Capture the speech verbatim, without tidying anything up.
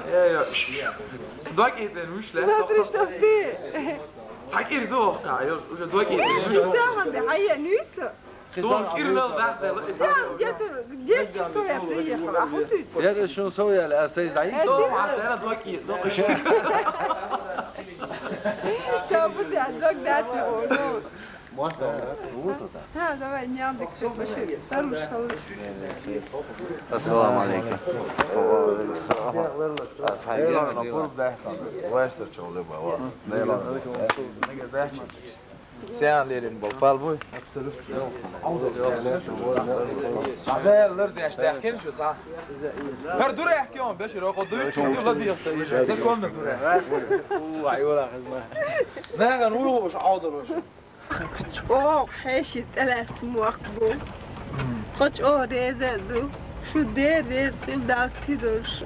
Э, ё. Дог иден вуш ле? Смотри, что ты. Цхьа кӀира ду воккха, йо, уже дог иден вуш. Что там, бля, а я нюсу? Сон кӀира мел дахделла, и цхьа. Я где-то в десять часов я приехала, а худ ты? Я решил, что я, а сей заин. Сон вац, я дог иден, дог иден. Всё, буду, а дог дать его, ну. Можно? Вот это. А, давай, не надо, кто пошли. Хорош, хорош. Ассаламу алейкум. Асхьаб. Лелан, пул дахтан. Ваштар чоле бава. Лелан. Неге дахчи. Сен лелин бол, пал буй. Абел лер деш дахкен шу са. Пар дур эхкен, бешир, о дуй чу ла диях. Се ком дур. У, ай, вала хазма. Наган уруш, аудалуш. ЧӀогӀа хьеший тӀелаьцна воккха бу. Тхо чӀогӀа реза а ду. Шу Дела реза хила, Далла сий дойла шу.